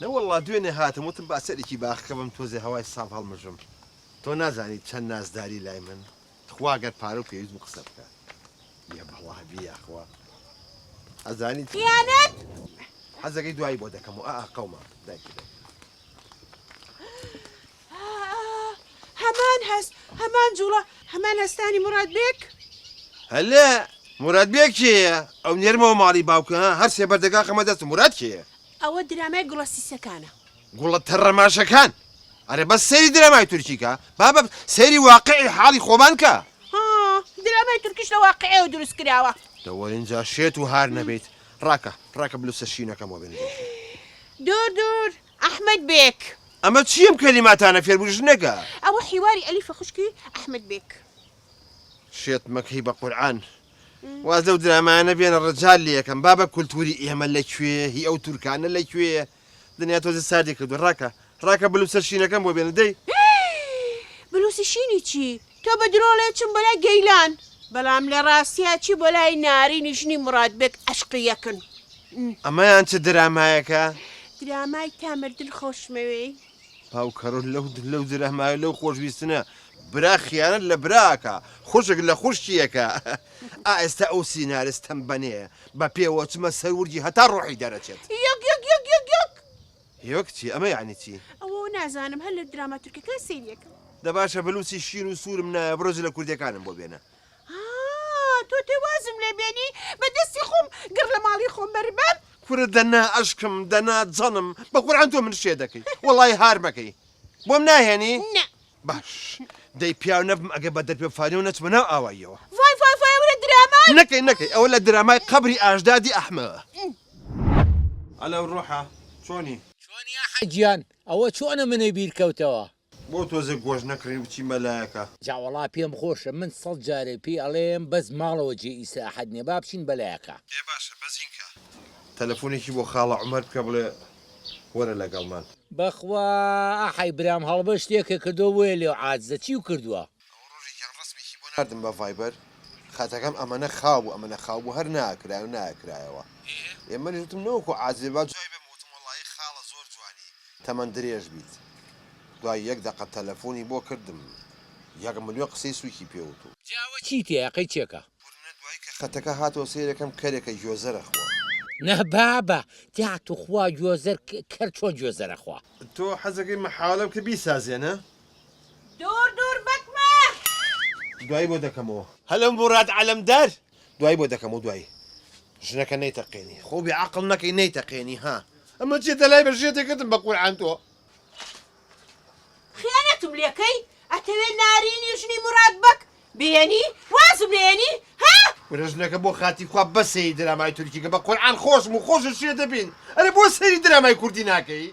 نەوەڵڵا دوێنێ هاتم وتم با سەرێکی باخەکە بەم تۆزێ هەوای ساف هەڵمژم. تۆ نازانی چەند نازداری لای من. تخوا گەر پارە و پێویست بوو قسە بکە. یە بەڵا بی یاخوا. ئەزانی چ. خیانەت. حەزەکەی دوایی بۆ دەکەم و ئا ئا قەوما دایکی دایک. هەمان هەست، هەمان جوڵە، هەمان هەستانی موراد بێک. هەلە موراد بێک کێیە؟ ئەو نێرمەوە ماڵی باوکە ها هەر سێ بەردەکا خەمە دەستم موراد کێیە؟ ئەوە درامای گوڵە سیسەکانە. گوڵە تەڕەماشەکان ئەرێ بەس سەیری درامای تورکی کە بابە سەیری واقعی حاڵی خۆمان کە. ها درامای تورکیش لە واقعەوە دروست کراوە. دە وەرین جا شێت و هار نەبیت ڕاکە ڕاکە بلوسە شینەکەم وە بێنە دەیکەم. دوور دوور ئەحمەد بێک. ئەمە چیە ئەم کەلیماتانە فێر بووی ژنەکە. ئەوە حیواری ئەلیفە خوشکی ئەحمەد بێک. شێت مەکەی بە قورعان. واز لەو درامایانە بێنە ڕجال لێکەم بابە کولتوری ئێمە لە کوێ هی ئەو تورکانە لە کوێ دنیا تۆزێ ساردی کردوە ڕاکە ڕاکە بلوسە شینەکەم بۆ بێنە دەی. بلوسی شینی چی؟ تۆ بە درۆ ڵێ چم بۆ لای گەیلان بەڵام لە ڕاستیا چی بۆ لای نارینی ژنی موراد بێگ عەشقی یەکن. ئەمەیان چ درامایەکە؟ درامای تا مردن خۆشمەوێی. باوکەڕۆ لەو لەو درامایە لەو خۆشویستنە برا خیانەت لە برا ئەکا خوشک لە خوشکی ئەکا ئا ئێستا ئەو سینارستەم بەنێ بە پێوە چمە سەر ورگی هەتا ڕۆحی دەرەچێت. یەک یەک یەک یەک یەک. یەک چی ئەمە یەعنی چی؟ ئەوە نازانم هەر لە دراما تورکەکان سەیری ئەکەم. دە باشە بلوسی شین و سوورم نایە بڕۆ جلە کوردیەکانم بۆ بێنە. ها تۆ تێ وازم لێ بێنی بە دەستی خۆم گڕ لە ماڵی خۆم بەربەم. کورە دەنا ئەشکم دەنا جەنم بە قورعان تۆ من شێ دەکەی وەڵای هار مەکەی بۆم ناهێنی؟ نا. باش دەی پیاو نەبم ئەگەر بە دەرپێ فانیەوە نەچمە ناو ئاواییەوە. ڤای ڤای ڤای ئەوە لە درامای. نەکەی نەکەی ئەوە لە درامای قەبری ئاژدادی ئەحمە. ئەلەو ڕۆحە چۆنی؟ چۆنی ئەحە گیان ئەوە چۆنە منی بیر کەوتەوە. بۆ تۆزێک گۆشت نەکڕین بچین بە لایەکا. جا وەڵا پێم خۆشە من سەد جارێ پێی ئەڵێم بەس ماڵەوە جێ ئیسراحەت نیە با بچین بەلایەکا. ئێ باشە بەزینکە تەلەفونێکی بۆ خاڵە عومەر بکە بڵێ وەرە لەگەڵمان. بەخوا ئەحەی برام هەڵبەت شتێکە کردوە بۆیە لێو عاجزە چیو کردوە؟ ئەوە ڕۆژێکیان ڕەسمێکی بۆ ناردم بە ڤایبەر خەتەکەم ئەمەنە خاو بوو ئەمەنە خاو بوو هەر ناکرایەوە ناکرایەوە ئێ منیش وتم نەوەکو عاجزێ با جوابی بەمەوە وتم وەڵایی خاڵە زۆر جوانی تەمەن درێژ بیت دوای یەک دەقە تەلەفۆنی بۆ کردم یەک ملیۆن قسەی سوکی پێ وتوم. جا ئەوە چی تێیە قەی چێکە. بورنە دوای کە خەتەکە هاتەوە سەیرەکەم کەرێکە گۆزەرە خوا. نا بابە جا توخوا گۆزەر کەر چۆن گۆزەرە خوا. تۆ حەزەکەی مەحاولە بکە بیسازێنە. دوور دوور بەکمە. دوایی بۆ دەکەمەوە. هەلۆ موراد عەلەمدار. دوایی بۆ دەکەمەوە دوایی. ژنەکە نەیتەقێنی. خۆ بێ عەقڵ نەکەی نەیتەقێنی ها. ئەمە چیە دەلای بە ژێتێ کردم بە قورعان تۆ. خیانەتم لێکەی ئەتەوێ نارینی ژنی موراد بەگ بێنی وازم لێنی ها. کورە ژنەکە بۆ خاتی خوا بەس سەیری درامای تورکی کە بە قورعان خۆشم و خۆشت شێت دەبین ئەرێ بۆ سەیری درامای کوردی ناکەی.